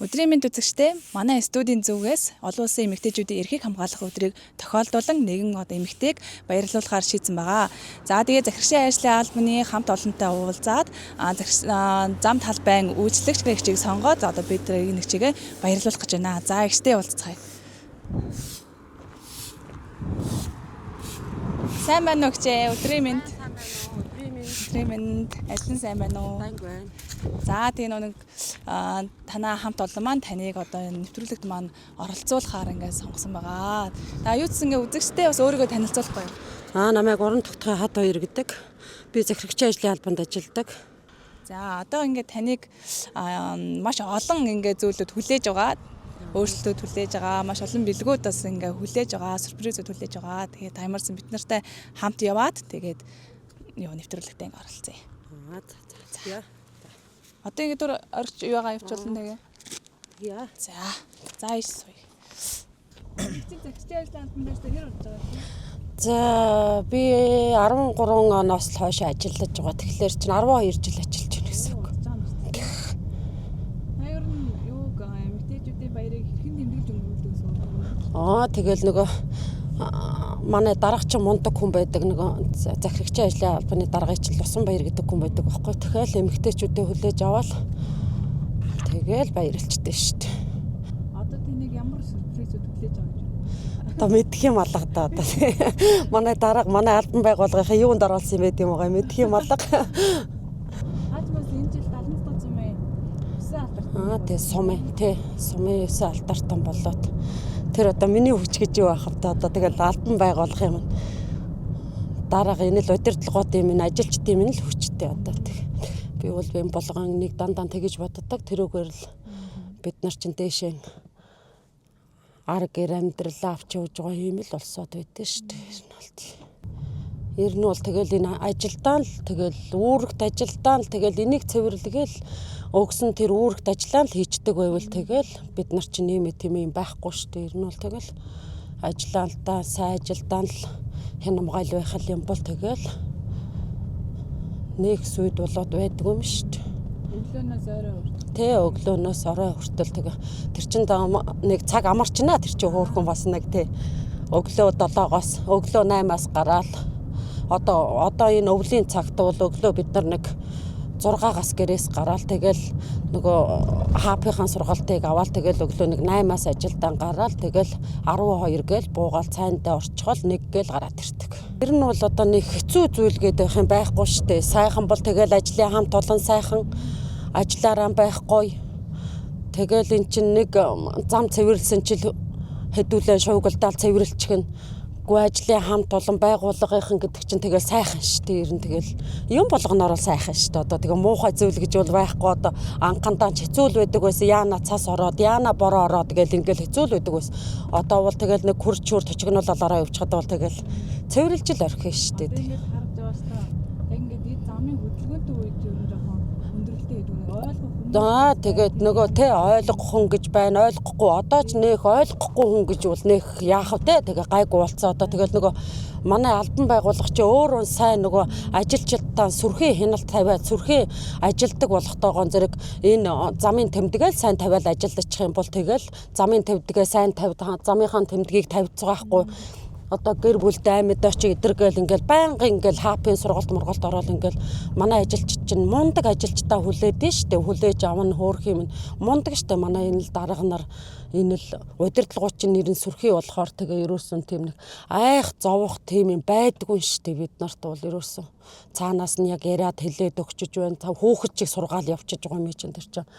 Өдрийн мэнд үзэгчдээ, манай студийн зүгээс олон улсын эмэгтэйчүүдийн эрхийг хамгаалах өдрийг тохиолдуулан нэгэн одоо эмэгтэйг баярлуулахаар шийдсэн байгаа. За, тэгээ захирагчийн ажлын албаны хамт олонтой уулзаад зам талбайн үйлчлэгч эгчийг сонгоод одоо бид энэ эгчийгээ баярлуулах гэж байна. За, эгчтэй уулзцгаая. Сайн байна уу, эгчээ? Өдрийн мэнд. Сайн байна уу? Өдрийн мэнд. Өдрийн мэнд. Ажил нь сайн байна уу? Сайн байна. За, тэгээ нэг танаа хамт олон маань таныг одоо энэ нэвтрүүлэгт маань оролцуулахаар ингээд сонгосон байгаа. За, юу ч гэсэн ингээд үзэгчтэй бас өөрийгөө танилцуулахгүй юу? Намайг уран тогтхой хад хоёр гэдэг. Би захирагчийн ажлын албанд ажилладаг. За, одоо ингээд таныг маш олон ингээд зүйлүүд хүлээж байгаа. Өөрчлөлтүүд хүлээж байгаа. Маш олон бэлгүүд бас ингээд хүлээж байгаа. Сюрпризүүд хүлээж байгаа. Тэгээд та ямарсан бид нартай хамт яваад тэгээд юу нэвтрүүлэгтээ ингээд оролцъё. За за. За. Одоо ингээд түр орч юугаа явуулна тэгээ. Яа. За. За, иш суй. Захирагчийн ажлын албан дээр хэр болж байгаа вэ? За, би 13 оноос л хойш ажиллаж байгаа. Тэгэхээр чинь 12 жил ажиллаж байна гэсэн үг. Та ер нь юуг эмэгтэйчүүдийн баярыг хэрхэн тэмдэглэж өнгөрүүлдэг гэсэн үг? Тэгэл нөгөө манай дарга чинь мундаг хүн байдаг, нөгөө захирагчийн ажлын албаны даргын чинь Лусан баяр гэдэг хүн байдаг байхгүй. Тэгэл эмэгтэйчүүдээ хүлээж аваад тэгэл баярлчихдээ шүү дээ. Одоо тэнийг ямар сюрпризүүд хүлээж авах гэж байна? Одоо мэдх юм алга да одоо. Манай дарга, манай албан байгууллагын юунд оруулсан юм байт юм байгаа, мэдх юм алга. Хаажмаас энэ жил 77 сумын 9 алдарт. Тий, сумын, тий, сумын 9 алдартан болоод тэр одоо миний хүч гэж юу байх вэ? Одоо тэгэл албан байгуулах юм. Дарга энэ л удирдлагууд юм, энэ ажилчдын юм л хүчтэй одоо тэг. Би бол юм болгон нэг дандан тэгэж боддог. Тэрүүгээр л бид нар чинь дээшээ ар гэр амьдралаа авч явж байгаа юм л болсоод байдэн шүү дээ. Ер нь бол тий. Ер нь бол тэгэл энэ ажилдаа л тэгэл үүрэгт ажилдаа л тэгэл энийг цэвэрлэгээл өгсөн тэр үүрэгт ажиллаа л хийчдэг байвал тэгэл бид нар чинь ийм тийм юм байхгүй шүү дээ. Ер нь бол тэгэл ажиллаа л да, сайн ажилдаа л хянамгайл байх юм бол тэгэл нэг сүйд болоод байдаг юм шүү дээ. Өглөөнөөс орой хүртэл. Тэ, өглөөнөөс орой хүртэл тэгээ тэр чин нэг цаг амарчна, тэр чин хөөхөн бас нэг тэ өглөө 7-оос өглөө 8-аас гараал одоо энэ өвлийн цагт бол өглөө бид нар нэг 6-аас гэрээс гараал тэгэл нөгөө хаапынхаа сургалтыг аваал тэгэл өглөө нэг 8-аас ажилдаа гараал тэгэл 12 гээл буугаал цайндаа орчхоол 1 гээл гараад ирдэг. Тэр нь бол одоо нэг хэцүү зүйл гэдэг юм байхгүй штэ. Сайхан бол тэгэл ажлын хамт олон сайхан ажиллаараа байхгүй. Тэгэл эн чинь нэг зам цэвэрлсэн чил хэдүүлээ шуугилдаал цэвэрлчих нь. Гүй, ажлын хамт олон байгууллагынхан гэдэг чинь тэгэл сайхан шүү дээ. Ер нь тэгэл юм болгоноор л сайхан шүү дээ. Одоо тэгээ муухай зүйл гэж бол байхгүй, одоо анхандаа ч хэцүү л байдаг байсан. Яана цас ороод, яана бороо ороод гэл ингээл хэцүү л байдаг байсан. Одоо бол тэгэл нэг күр чүр точигнуулаад ороо явчихад бол тэгэл цэвэрлж л орхино шүү дээ. Одоо ингээд харж байгаа шүү дээ. Яг ингээд энэ замын хөдөлгөөнтэй үед ер нь жоохон хүндрэлтэй гэдэг нэг ойлгох хүмүүс. Аа, тэгээд нөгөө те ойлгох хүн гэж байна, ойлгохгүй одоо ч нэх ойлгохгүй хүн гэж бол нэх яах вэ те, тэгээ гайгүй болцоо. Одоо тэгэл нөгөө манай албан байгууллага чи өөрөө сайн нөгөө ажилчдаа сүрхий хяналт тавиад сүрхий ажилдаг болохтойгоон зэрэг энэ замын тэмдгээл сайн тавиал ажилдачих юм бол тэгэл замын тэмдгээ сайн тавь, замынхаа тэмдгийг тавьцгаахгүй одоо гэр бүлтэй амьд очи эдэргээл ингээл байнга ингээл хаапын сургалт мургалт ороод ингээл манай ажилчид чинь мундаг ажилчдаа хүлээдэн штэ, хүлээж авна хөөх юм мундаг штэ. Манай энэ л дарга нар, энэ л удирдлагууд чинь нэрэн сүрхий болохоор тэгээ ерөөсөн тийм нэг айх зовох тийм юм байдгүй штэ. Бид нарт бол ерөөсөн цаанаас нь яг яриад хэлээд өгчөж байна, хүүхэд чиг сургаал явчиж байгаа юм чинь тэр чинь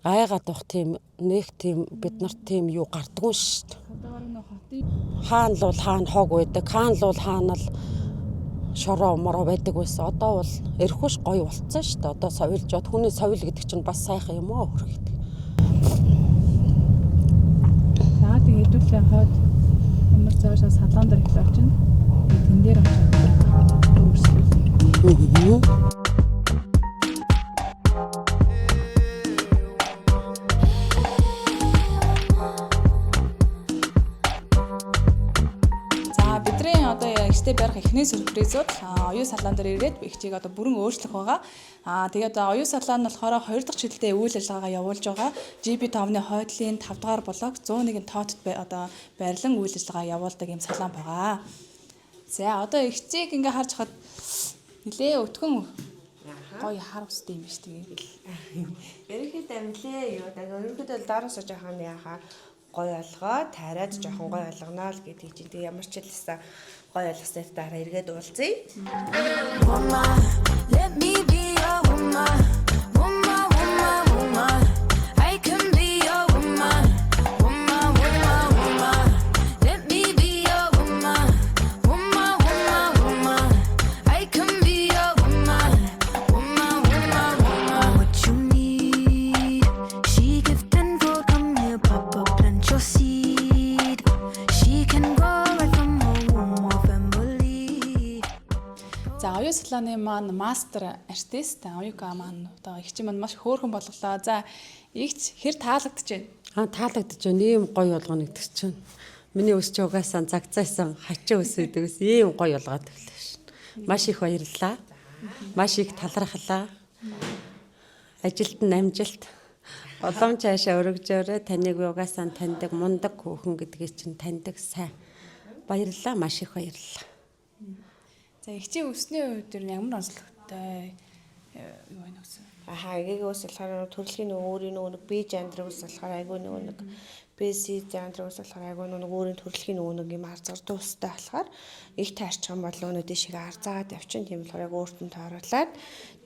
айгаад байх тийм нэг тийм бид нарт тийм юу гардггүй штэ. Одоо бараг нэг хотын Хаана л бол хаана хог байдаг, хаана л бол хаана л шороо мороо байдаг байсан. Одоо бол эрхүүш гоё болцсон шүү дээ. Одоо совилж бод хүний совил гэдэг чинь бас сайхан юм уу хөрх гэдэг. За, тэгээ хэдүүлээ хойд ямар цаашаа салаан дээр эхлэх очино. Тэн дээр очиод өөрчлөлт. За, бидний одоо эгчтэй барих эхний сюрпризүүд оюун салон дээр ирээд эгчийг одоо бүрэн өөрчлөх байгаа. Тэгээд одоо оюун салон нь болохоор 2 дахь чиглэлдээ үйл ажиллагаагаа явуулж байгаа. GB5-ны хойдлын 5 дугаар блок 101 тоотод одоо байрлан үйл ажиллагаа явуулдаг юм салон байгаа. За одоо эгчийг ингээ харж хахад нилээ өтгөн гоё хар устай юм биш тэгээ. Ерөнхийдөө амлээ юу даа. Ерөнхийдөө л доороосоо жоохон яхаа гой олгоо, тариад жоохон гой олгоно л гэдгийг чинь тэг ямар ч хэлсэн гой олгосны дараа эргээд уулзъя. Woman, let me be your woman. Woman, woman, woman. I can be your woman. Woman, woman, woman. Let me be your woman. Woman, woman, woman. I can be your woman. Woman, woman, woman. What you need? She give tenfold. Come here, Papa, plant your seed. She can grow right from her womb of family. За оюун салоны маань мастер артист Оюука маань одоо эгч маань маш хөөрхөн болголоо. За эгч хэр таалагдж байна? Таалагдж байна. Ийм гоё болгоно гэдэг чинь. Миний өс чи угаасаа загцаасан хачин өс гэдэг ус ийм гоё болгоод өглөө шин. Маш их баярлалаа. Маш их талархлаа. Ажилд нь амжилт. Улам цаашаа өргөжөөрэй. Таныг угаасаа таньдаг мундаг хүүхэн гэдгийг чинь таньдаг сайн. Баярлалаа. Маш их баярлалаа. За эгчийн өсний хувьд ер нь ямар онцлогтой юу байна гэсэн. Аха, эгийг ус болохоор төрөлхийн нөгөө өөрийн нөгөө нэг би жандрын ус болохоор айгүй нөгөө нэг BC жандрын ус болохоор айгүй нөгөө өөрийн төрөлхийн нөгөө нэг юм арзгар устай болохоор их таарчих юм бол өнөө дэшиг арзаагаад явчин, тийм болохоор яг өөрт нь тооруулаад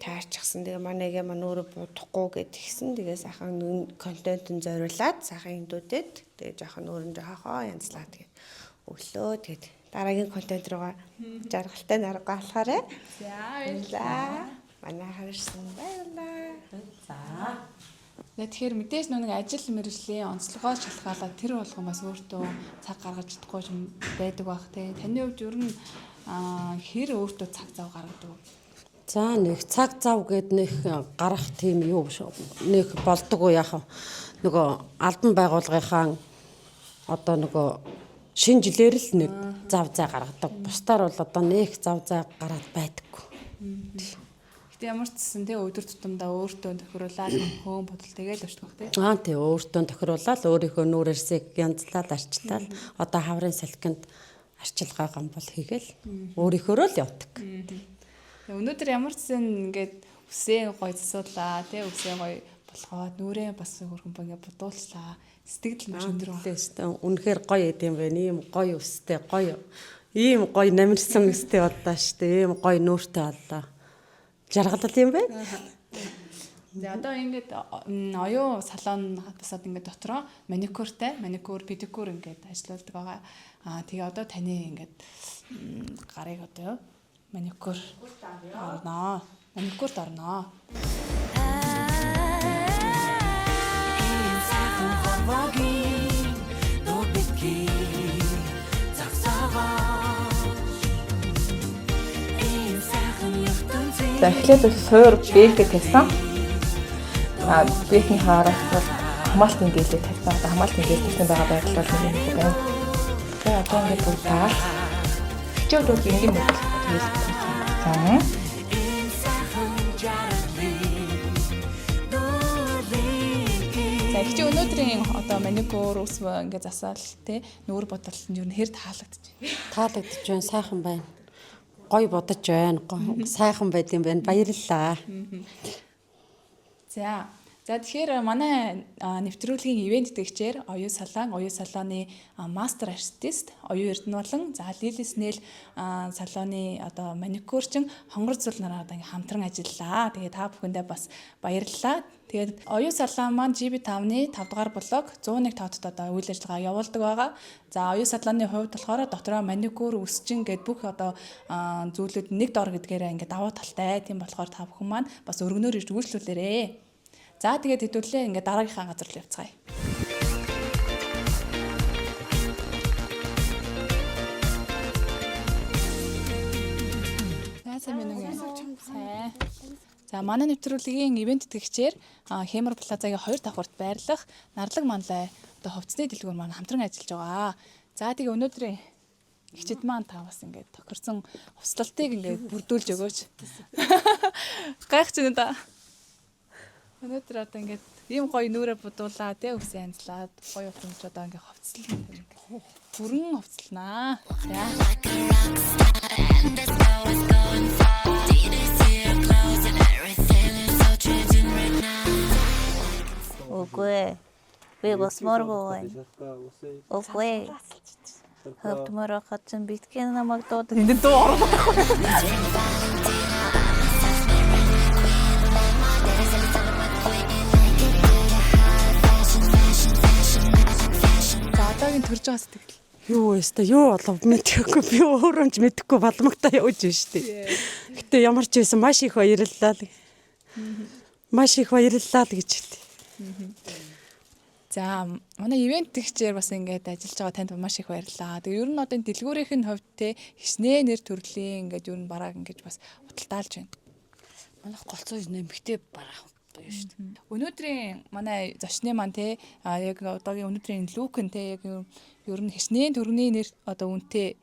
таарчихсан. Тэгээ манай эгээ маань өөрөө будахгүй гэд тэгсэн. Тэгээ сайхан контент нь зориулаад сайхан эндүүдэд тэгээ жоохон өөрөн жоохоо янзлаа тэгээ өглөө. Тэгээд дараагийн контент руугаа жаргалтай нарга алхаарай. За баярлалаа. За манай харсан баярлалаа. За. Тэгэхээр мэдээж нэг ажил мэргэжлийн онцлогоос шалтгаалаад тэр болгон бас өөртөө цаг гаргаж чадахгүй юм байдаг бах те. Таны хувьд ер нь хэр өөртөө цаг зав гаргадаг вэ? За нэг цаг зав гээд нэг гарах тийм юу биш нэг болдгоо яах вэ? Нөгөө албан байгууллагынхаа одоо нөгөө шинэ жилээр л нэг зав зай гаргадаг. Бусдаар бол одоо нэг зав зай гараад байдаггүй. Гэтэ ямар ч гэсэн те өдөр тутамдаа өөртөө тохируулаад хөөн бодол тэгэл өчтөх бах те. Тий өөртөө тохируулаад өөрийнхөө нүүр арсыг янзлаад арчлаад одоо хаврын салхинд арчилгаа гам бол хийгээл өөрийнхөөрөө л явдаг. Тэгээ өнөөдөр ямар ч гэсэн ингээд үсээ гоё засуулаа те үсээ гоё болгоод нүрээ бас хөрхөн ингээ будуулчлаа. Сэтгэл маш өндөр байна. Тэстэ үнэхээр гоё эд юм байна. Ийм гоё өстэй, гоё. Ийм гоё намирсан өстэй боллоо штэ. Ийм гоё нүүртэй боллоо. Жаргалал юм байна. За одоо ингээд оюун салон басаад ингээд дотроо маникюртай, маникюр, педикюр ингээд ажиллаулдаг байгаа. Тэгээ одоо таны ингээд гарыг одоо юу маникюр орноо. Маникюрт орноо. Ийм сайхан хорвоогийн нүүр битгий загсаагаач. Ийм сайхан ертөнцийн За эхлээд бол суур бэлгээ тавьсан. Бэлгийн хаараас бол хамаалтын гэлээ тавьсан. Одоо хамаалтын гэл тавьсан байгаа байдал бол нэг юм байна. Тэгээ одоо ингээд будаад хичээд бол энгийн модел тэгэл сонгосон. ийм сайхан жаргалын нүрийн За их чи өнөөдрийн одоо маникюр ус ингээд засаал те нүүр бодолт нь юу н хэр таалагдчих. Таалагдж байна, сайхан байна. Гоё бодож байна. Гоё сайхан байд юм байна. Баярлалаа. За. За тэгэхээр манай нэвтрүүлгийн ивент тэтгэгчээр Оюу Салаан, Оюу Салааны мастер артист Оюу Эрдэнэ болон за Лили Снэл салоны одоо маникюрчин Хонгор зүл нараа одоо ингээ хамтран ажиллалаа. Тэгээ та бүхэндээ бас баярлалаа. Тэгээд Оюу Салаан маань GB5-ны 5 дугаар блок 101 тоотод одоо үйл ажиллагаа явуулдаг байгаа. За Оюу Салааны хувьд болохоор дотроо маникюр, өсчин гэд бүх одоо зүйлүүд нэг дор гэдгээрээ ингээ давуу талтай. Тийм болохоор та бүхэн маань бас өргөнөөр ирж үйлчлүүлээрэ. За тэгээд хэдүүлээ ингээ дараагийнхаа газар руу явцгаая. За сайн байна уу? Сайн. За манай нэвтрүүлгийн ивент тэтгэгчээр Хэмэр Плазагийн 2 давхарт байрлах Нарлаг манлай одоо хувцсны дэлгүүр маань хамтран ажиллаж байгаа. За тэгээ өнөөдрийн Эгчид маань та бас ингээд тохирсон хувцлалтыг ингээд бүрдүүлж өгөөч. Гайхаж байна да. Өнөөдөр одоо ингээд ийм гоё нүрэ будуулаа тэ үсэн янзлаад гоё ухамж одоо ингээд хувцлал ингээд бүрэн хувцлнаа. За. Like a rock star, and that's how it's going for. Didn't see your clothes and everything is so changing right now. Үгүй ээ. Би босмооргүй байна. Үгүй ээ. Хөвтмөр байхад чинь битгий намайг дууд. Энд дуу оруулах байхгүй. За одоогийн төрж байгаа сэтгэл. Юу вэ өстой юу болов мэдэхгүй би өөрөө ч мэдэхгүй балмагтаа явж байна шүү дээ. Гэтэ ямар ч байсан маш их баярлалаа л. Маш их баярлалаа л гэж хэлье. За манай ивент тэгчээр бас ингээд ажиллаж байгаа танд маш их баярлалаа. Тэгээ ер нь одоо энэ дэлгүүрийнх нь хувьд те хичнээн нэр төрлийн ингээд ер нь барааг ингээд бас худалдаалж байна. Манайх голцоо нэмэгтэй бараа юу шүү дээ. Өнөөдрийн манай зочны маань те яг одоогийн өнөөдрийн лук нь те яг ер нь хичнээн төрний нэр одоо үнэтэй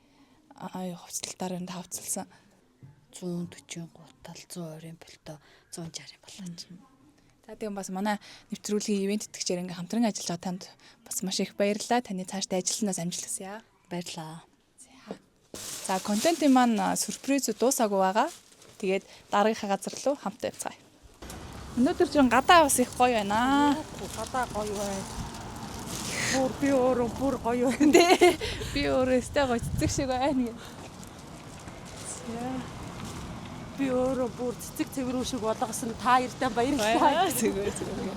хувцлалтаар энэ тавцалсан. 140 гутал 120 пальто 160 болооч. За тийм бас манай нэвтрүүлгийн ивент тэтгэгчээр ингээ хамтран ажиллаж байгаа танд бас маш их баярлалаа. Таны цаашдаа ажилланаас амжилт хүсье. Баярлаа. За контентын маань сюрприз дуусаагүй байгаа. Тэгээд дараагийнхаа газар руу хамтаа явцгаая. Өнөөдөр чинь гадаа бас их гоё байна. Гадаа гоё байна. Бүр би өөрөө бүр гоё байна. Тэ би өөрөө өстэй гоё цэцэг шиг байна гэх. За. Би өөрөө бүр цэцэг цэврүү шиг болгосон та хоёртай баярлалаа. Зүгээр зүгээр.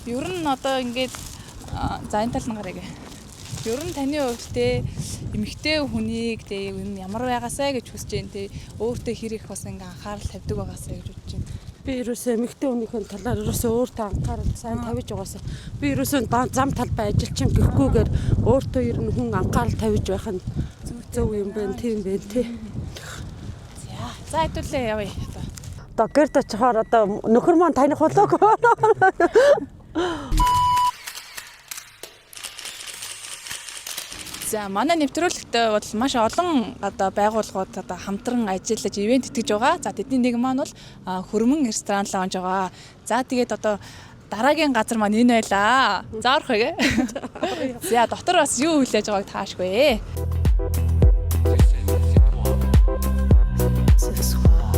Ер нь одоо ингээд за энэ тал нь гарыг. Ер нь таны хувьд те эмэгтэй хүнийг те ер нь ямар байгаасай гэж хүсэж байна те өөртөө хэр их бас ингээ анхаарал тавьдаг байгаасай гэж бодож байна. Би ерөөсөө эмэгтэй хүнийхэн талаар ерөөсөө өөртөө анхаарал сайн тавьж байгаасаа. Би ерөөсөө зам талбай ажилчин гэхгүйгээр өөртөө ер нь хүн анхаарал тавьж байх нь зөв юм байна, тийм байна тий. За за хэдүүлээ явъя одоо. Одоо гэрт очихоор одоо нөхөр маань таних болоогүй. За манай нэвтрүүлэгтээ бол маш олон одоо байгууллагууд одоо хамтран ажиллаж ивент итгэж байгаа. За тэдний нэг маань бол Хөрмөн ресторан лаунж байгаа. За тэгээд одоо дараагийн газар маань энэ байлаа. За орох ээ. За дотор бас юу хүлээж байгааг таашгүй. Ce soir,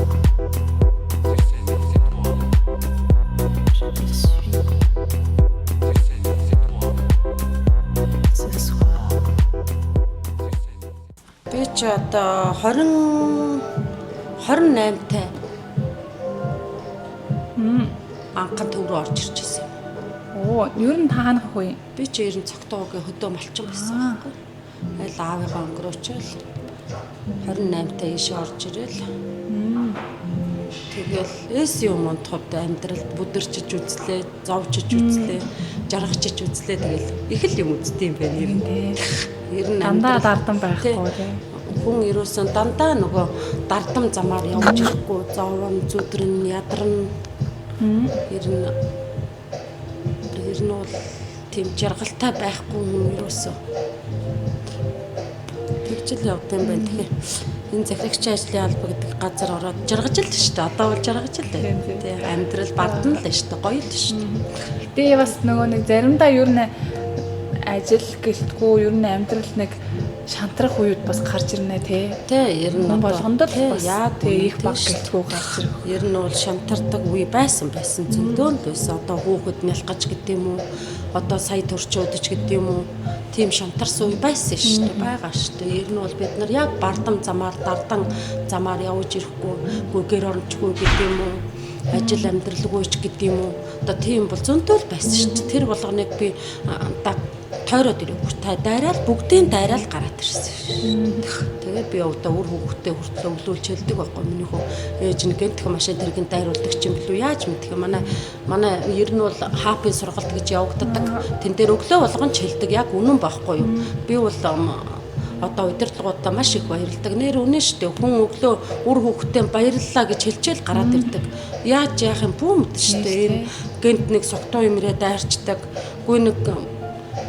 je te suis. Ce soir. Би ч одоо 20 28 тай. Анхан төв рүү орж ирж байсан юм. Оо, ер нь та хаанах вэ? Би ч ер нь цогтойгийн хөдөө малчин байсан байхгүй. Айл аавыгаа өнгөрөөчөөл 28 та ийшээ орж ирээл. Тэгэл эс юм унтахад амьдралд бүдэрчиж үзлээ, зовчиж үзлээ, жаргачиж үзлээ. Тэгэл их л юм үздэг юм байна ер нь. Ер нь Дандаа амьдрал- дардан байхгүй Тий. тий. Хүн ерөөсөн дандаа нөгөө дардам замаар явж ирэхгүй, зовон, зүдрэн, ядарна. Ер нь ер нь бол тийм жаргалтай байхгүй хүн ерөөсөө тэгж л явд юм байна. Тэгэхээр энэ захирагчийн ажлын алба гэдэг газар ороод жаргаж л шүү дээ. Одоо бол жаргаж л байна. Тий, амьдрал бардна л шүү дээ. Гоё л шүү дээ. Гэтэ бас нөгөө нэг заримдаа ер нь ажил гэлтгүй ер нь амьдрал нэг шантрах үед бас гарч ирнэ тий. Тий, ер нь Хүн болгонд л тий, бас яаг тий их үнэ, баг тий шүү дээ. гэлтгүй гарч ирэх. Ер нь бол шантардаг үе байсан байсан зөндөө л байсан. Одоо хүүхэд нялх гэж гэдэг юм уу? Одоо сая төрчөөдөж гэдэг юм уу? Тийм шантарсан үе байсан шүү дээ. Байгаа шүү дээ. Ер нь бол бид нар яг бардам замаар, дардан замаар явж ирэхгүй, гүү гэр орончгүй гэдэг юм уу? Ажил амьдралгүй ч гэдэг юм уу? Одоо тийм бол зөндөө л байсан шүү дээ. Тэр болгоныг би тойроод ирээгүй. Та дайраал бүгдийн дайраал гараад ирсэн шүү. Тэгээд би одоо үр хүүхдээ хүртэл өвлүүлж хэлдэг байхгүй миний хүү ээж нь гэнтх машин тэргийн дайруулдаг ч юм билүү яаж мэдэх юм манай ер нь бол хапын сургалт гэж явагддаг. Тэн дээр өглөө болгон ч хэлдэг яг үнэн байхгүй юу. Би бол Одоо удирдлагуудаа маш их баярладаг. Нэр үнэн штэ хүн өглөө үр хүүхдээ баярлалаа гэж хэлчихэл гараад ирдэг. Яаж яах юм бүү мэд штэ. Энэ гэнт нэг сугтуу юм ирээ дайрчдаг. Гүн нэг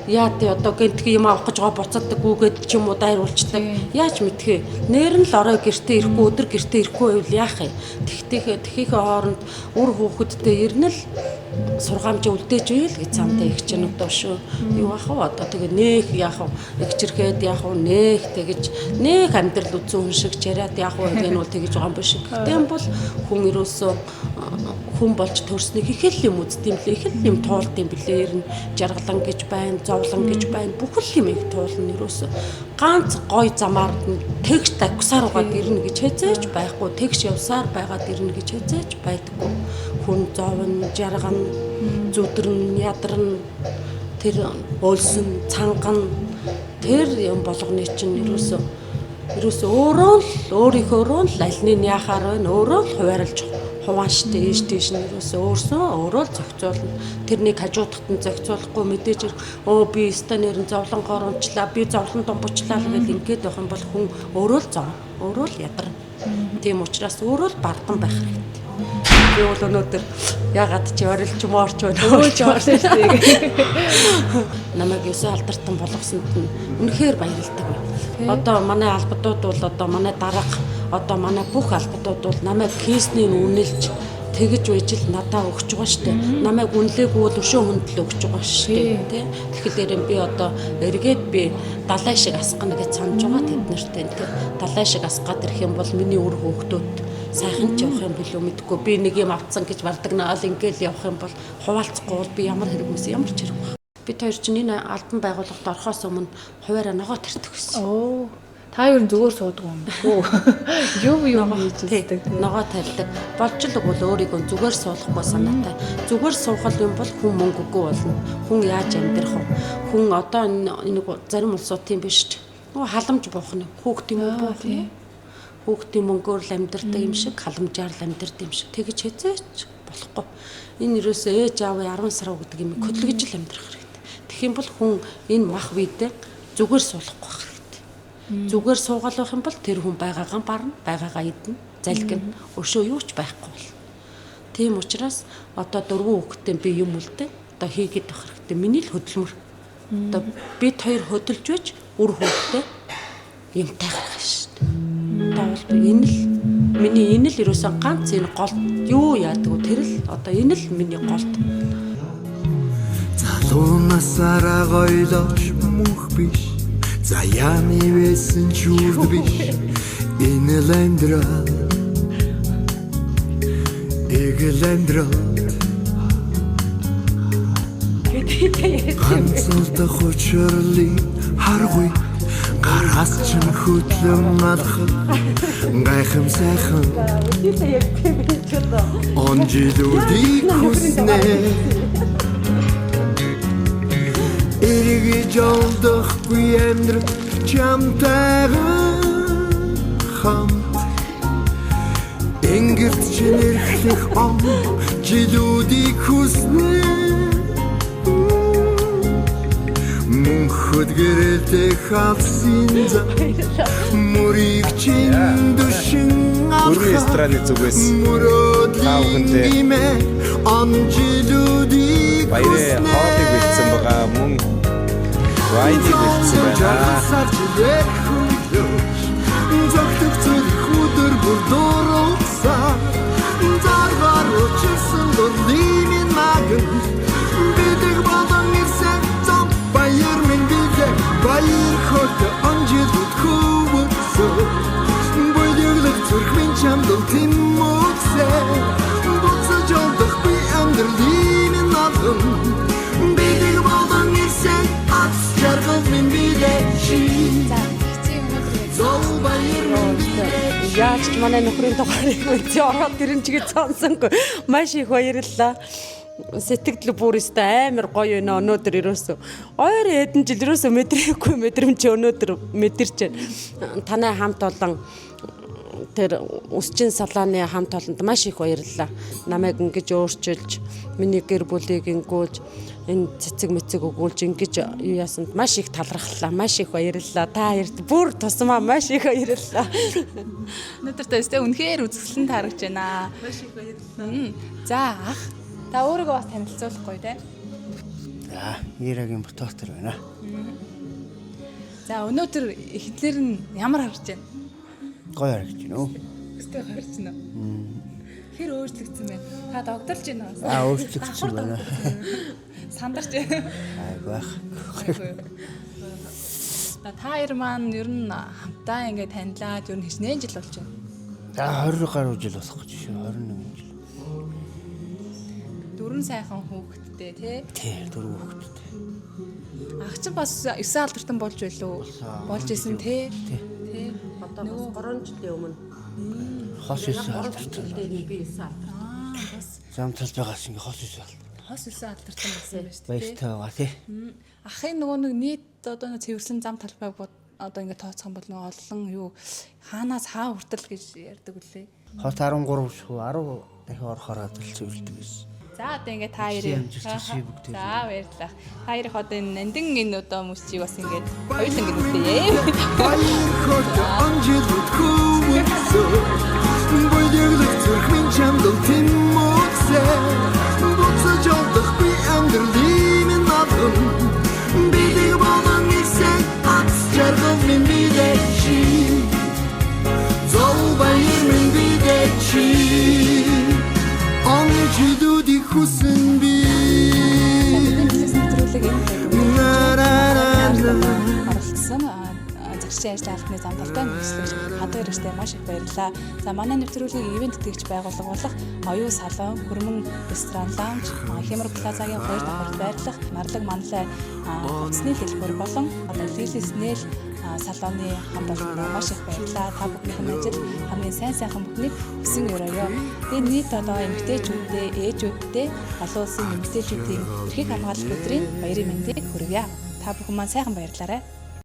яа тий одоо гэнтг юм авах гэж байгаа буцаддаг гүгээд ч юм уу дайруулцдаг. Яаж мэдхээ? Нэр нь л орой гэртээ ирэхгүй өдөр гэртээ ирэхгүй байвал яах юм? Тэгтээ тэхийнхээ хооронд үр хүүхэдтэй ирнэ л сургаамж үлдээж байл гэж цаантай их чинь одоо шүү. Юу ах вэ одоо тэгээ нэх яах вэ? Игчрэхэд яах вэ? Нэх тэгэж нэх амьдрал үзэн хүн шиг яриад яах вэ гэх нь бол тэгэж байгаа юм биш. Гэтэ юм бол хүн ерөөсөө хүн болж төрснийг их л юм үзд юм лээ, их л юм туулд юм блээ. Ер нь жаргалан гэж байна, зовлон гэж байна. Бүхэл юм их туулна ерөөсөө. Ганц гой замаар тэгш давхсаар угаад ирнэ гэж хэзээч байхгүй, тэгш явсаар байгаад ирнэ гэж хэзээч байдаггүй. Хүн зовно, жаргана, зүдэрнэ, ядарна, тэр өлсөн, цангана тэр юм болгоны чинь ерөөсөө ерөөсөө өөрөө л өөрийнхөөрөө л аль нь яхаар байна өөрөө л хуваарлж хуваанштай ийш тийш нь ерөөсөө өөрсөө өөрөө л зохицуулна. Тэрнийг хажуудахт нь зохицуулахгүй мэдээж өө би өстө нэрэн зовлонгоор унчлаа би зовлон думбучлаа л гэл ингээд байх юм бол хүн өөрөө л зовно өөрөө л ядарна. Тийм учраас өөрөө л бардан байх хэрэгтэй. Би бол өнөөдөр ягаад чи орилж моорч байна. Өөж орсон шүү дээ. Намайг 9 алдартан болгосонд нь үнэхээр баярлалтай байна. Одоо манай албадууд бол одоо манай дарга одоо манай бүх албадууд бол намайг кейсний үнэлж тэгэж байж л надаа өгч байгаа штэ. Намайг үнэлээгүй бол өшөө хүндэл өгч байгаа штэ тий. Тэгэхээр би одоо эргээд би далай шиг асгана гэж санаж байгаа тэд нартэй тий. Далай шиг асгаад ирэх юм бол миний үр хүүхдүүд сайхан ч явах юм билүү мэдэхгүй. Би нэг юм авцсан гэж бардагнаал ингээл явах юм бол хуваалцахгүй бол би ямар хэрэг мэс ямар ч хэрэг байх. Бид хоёр чинь энэ албан байгууллагад орохоос өмнө хуваараа ногоо тарьдаг гэсэн. Оо. Та ер нь зүгээр суудаг юм бүү. Юм юм хийж үздэг. Ногоо тарьдаг. Болж л бол өөрийгөө зүгээр суулгахгүй санаатай. Зүгээр суухал юм бол хүн мөнгөгүй болно. Хүн яаж амьдрах вэ? Хүн одоо энэ зарим улсууд тийм биш ч. Нөгөө халамж буух нь хүүхдийн мөнгө буух нь. Хүүхдийн мөнгөөр л амьдрдаг юм шиг, халамжаар л амьдрдаг юм шиг. Тэгэж хэзээч болохгүй. Энэ ерөөсөө ээж аавын 10 сар гэдэг юм хөдөлгөж л амьдрах хэрэгтэй. Тэгэх юм бол хүн энэ мах биедээ зүгээр суулгахгүй байх хэрэгтэй. Зүгээр суугаал байх юм бол тэр хүн байгаагаа барна, байгаагаа идэнэ, залгина. Өшөө юу ч байхгүй болно. Тийм учраас одоо дөрвөн хүүхэдтэй би юм үлдээ. Одоо хийгээд байх хэрэгтэй. Миний л хөдөлмөр. Одоо бид хоёр хөдөлж байж үр хүүхдээ юмтай гаргах шүү дээ. Одоо бол би энэ л миний энэ л ерөөсөн ганц энэ голд юу яадаг вэ? Тэр л одоо энэ л миний голд. Залуу насаараа гоёлооч мөнх биш. Заяаны байсан ч үрд биш. Энэ л амьдрал. Эгэл амьдрал. Ганцалдах учирлын харгүй гараас чинь хөтлөн алхах гайхам сайхан он жилүүдийг хүснэ эргэж олдохгүй амьдрал чамтайхан хамт Ингэрт чинь эрхлэх он жилүүдийг хүснэ Мөнхөд гэрэлтэй хавсын зам мөрийг чинь дүшин Өргөн рестораны зүгээс та бүхэндээ он жилүүдийг баярын хоолыг бэлдсэн байгаа мөн вайныг бэлдсэн байна. Зогтөг зүрх өдөр бүр дуруулсан Заргаар учирсан дурлын минь маган Бидэг болон ирсэн зам баяр минь билээ Баяр хөт он жилүүд хөвөрсөн Бүлэглэх зүрх минь чамд л тэмүүлсэн Буцаж олдохгүй амьдралын минь алган Бидэг болон ирсэн ац жаргал минь билээ чи Зов баяр минь билээ Яаж ч манай нөхрийн дугаарыг үзээ ороод ирэн ч гэж сонсонгүй. Маш их баярлалаа. Сэтгэл бүр өстой амар гоё байна өнөөдөр ерөөсөө. Ойр хэдэн жил ерөөсөө мэдрээгүй мэдрэмж өнөөдөр мэдэрч байна. Танай хамт олон Тэр өсчин салааны хамт олонд маш их баярлалаа. Намайг ингэж өөрчилж, миний гэр бүлийг ингүүлж, энэ цэцэг мэцэг өгүүлж ингэж юу ясанд маш их талархлаа. Маш их баярлалаа. Та хоёрт бүр тусмаа маш их баярлалаа. Өнөөдөр та өстэй үнэхээр үзэсгэлэн таарагч байна. Маш их баярлалаа. За ах та өөрийгөө бас танилцуулахгүй те. За, Ирагийн ботоктор байна. За өнөөдөр эхлэр нь ямар харж байна? Гоё харагдаж байна уу? Өстэй харж байна уу? Хэр өөрчлөгдсөн бэ? Та догдолж байна уу? Аа, өөрчлөгдсөн байна. Сандарч байна. Айгүй байх. За та хоёр маань ер нь хамтаа ингээд танилаад ер нь хичнээн жил болж байна. За 20 гаруй жил болох гэж шүү. 21 жил. Дөрвөн сайхан хүүхэдтэй тий. Тий, дөрөв хүүхэдтэй. Ах чинь бас 9 алдартан болж байлуу? Болж исэн тий. Тий. Одоо бас 3 жилийн өмнө Хос 9 алдартай. би 9 алдар. Аа бас Зам талбайгаас ингээ хос 9 алдар. хос 9 алдарсан болсон байж тээ. Баяртай байгаа тий. Ахын нөгөө нэг нийт одоо нэг цэвэрлэн зам талбайг бод одоо ингээд тооцох юм бол нөгөө олон юу хаанаас хаа хүртэл гэж ярьдаг үлээ. Хот 13 шүү. 10 дахин орохоор адил цэвэрлдэг байсан. За одоо ингээд та хоёрын Амжилт хүсье бүгдээ. За баярлалаа. Та хоёрын одоо энэ нандин энэ одоо мөсчийг бас ингээд хоёулаа ингээд үтээ. Баяр анжилт хүмүүсөө Баярлах зүрх минь чамд тэмүүлсэ Буцаж олдох би амьдралын минь надан Бидэг болон нэгсэн аз жаргал минь бидээ чи Зов баяр минь бидээ чи Анжилтыг хүсэн би Бидний нэвтрүүлэг энэ На-на-на-на. оролцсон зэрэгчийн ажлын албаны зам талбай мэргэжлэгч хадуу хэрэгчтэй маш их баярлалаа. За манай нэвтрүүлгийг ивент тэтгэгч байгууллага болох Оюу салон, Хөрмөн ресторан лаунж, Хэмэр плазагийн хоёр давхарт байрлах Марлаг манлай хувцсны дэлгүүр болон одоо Лили Снэл салоны хамт олондоо маш их баярлалаа. Та бүхнийх нь ажил хамгийн сайн сайхан бүхнийг хүсэн өрөөё. Тэгээ нийт одоо эмэгтэйчүүдээ, ээжүүддээ олон улсын эмэгтэйчүүдийн эрхийг хамгаалах өдрийн баярын мэндийг хүргье. Та бүхэн маань сайхан баярлалаарай.